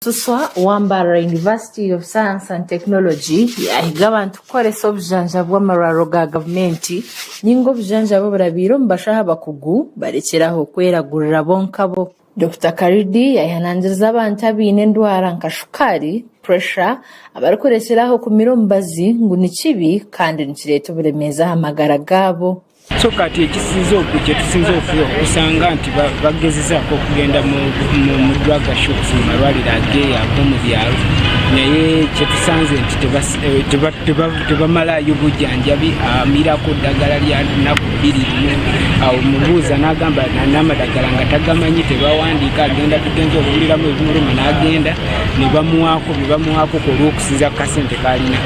Suswa owa Mbarara University of Science and Technology yaahiga abantu kukoresa obujanjabi bw'amarwariro ga gavumenti ninga obujanjabi oburabaire omu bashaho abakugu barekyere aho kweragurira bonka bo. Dokita Karidi yaayehanangiriza abantu abaine endwara nka shukaari, puresha, abarikurekyera aho kumira omubazi ngu ni kibi kandi nikireeta oburemeezi aha magara gaabo. So kati ekisinze oku kyetusinze okusanga nti bagezezaku okugenda mu drug shops mu malwaliro ageyo agomu byaro naye kyetusanze nti tebamalayo bujanjabi amiraku dagala lya naku biri lumu awo mubuuza nagamba namadagala nga tagamanyi tebawandika agenda bugenzi owuliramu ebimuluma nagenda nebamuwaku byebamuwaku olwokusinzira kukasente kalina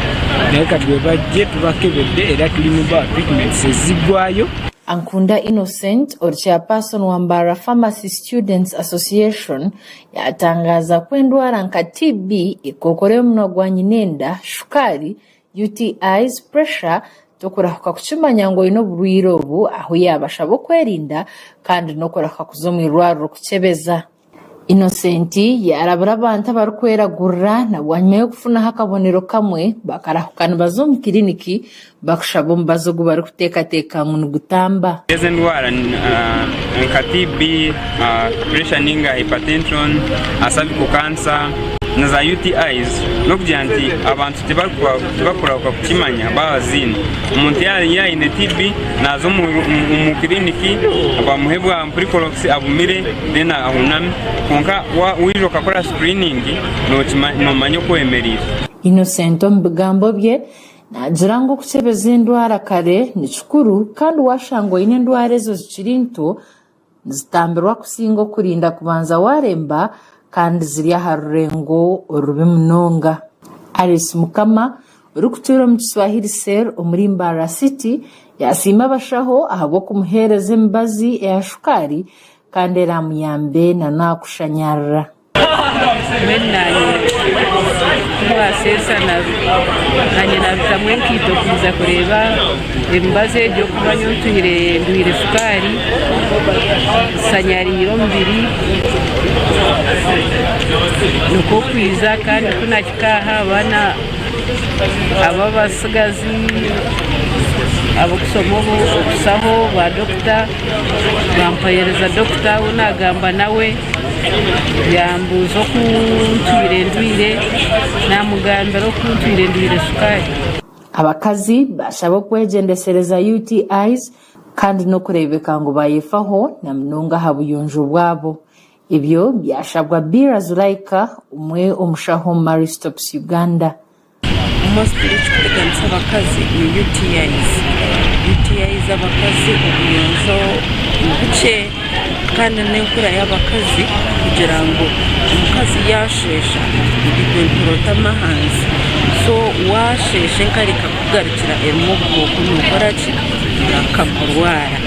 naye kati bwebajje Tubakebedde era tuli mu bawa treatments ezigwayo. Ankunda Innocent ori Chairperson wa Mbarara Pharmacy Students Association yatangaza ku endwara nka TB, ekookoro y'omunwa gwa nyinenda, shukaari, UTIs, pressure tokurahuka kukimanya ngu oine oburwaire obu ahu yabashaba okwerinda kandi n'okurahuka kuza omu irwariro kukyebeza. Innocent yaarabura abantu abarikweragurira na bwanyima y'okufunaho akabonero kamwe bakarahuka nibaza omu kiriniki bakushaba omubazi ogu barikuteekateeka ngu nigutamba. Ezo endwara nka TB, pressure ninga hypertension, cervical cancer na za UTIs n'okugira nti abantu tibakurahuka kukimanya baaba baziine. Omuntu yaaba aine TB naaza omu kiriniki bamuhe bwa ampiclox abumire then ahuname kwonka waija okakora screening nomanya oku oyemereire. Innocent omu bigambo bye naagira ngu okukyebeza endwara kare ni kikuru kandi waashanga oine endwara ezo zikiri nto nizitambirwa kusinga okurinda kubanza waaremba kandi ziri aha rurengo orubi munonga. Alice Mukama orikutuura omu Kiswahili Cell omuri Mbarara City yaasiima abashaho ahabw'okumuheereza emibazi eya shukaari kandi eraamuyambe n'aha kushanyarara. Mbwenu naanye ku bwaseesa naanye naabitamu enkaito kwija kureeba emibazi egyo kuba nyowe ntwire ndwaire shukaari nsanyariire omubiri nikwo kwija kandi ku naahika aha abaana ab'abatsigazi ab'okushoma obushaho ba dokita Bampahereza dokita ou naagamba nawe, yambuuza oku ntwire ndwaire, naamugambira oku ntwire ndwaire shukaari. Abakazi bashaba okwegyendesereza UTIs kandi n'okureebeka ngu bayefaho na munonga aha buyonjo bwabo. Ebyo byashabwa Biira Zulaika omwe omushaho omu Marie Stopes Uganda. Mostly ekirikuteganisa abakazi ni UTIs. UTIs abakazi obuyonjo nibukye kandi n'enkura y'abakazi kugira ngu omukazi yaasheesha itwe niturootama ahansi so waasheesha enkari ekakugarukira erimu obukooko nookora ki? Orahuka kurwara.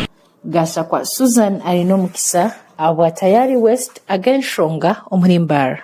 Gashakwa Susan Ainomukisa ahabwa Tayari West ag'enshonga omuri Mbarara.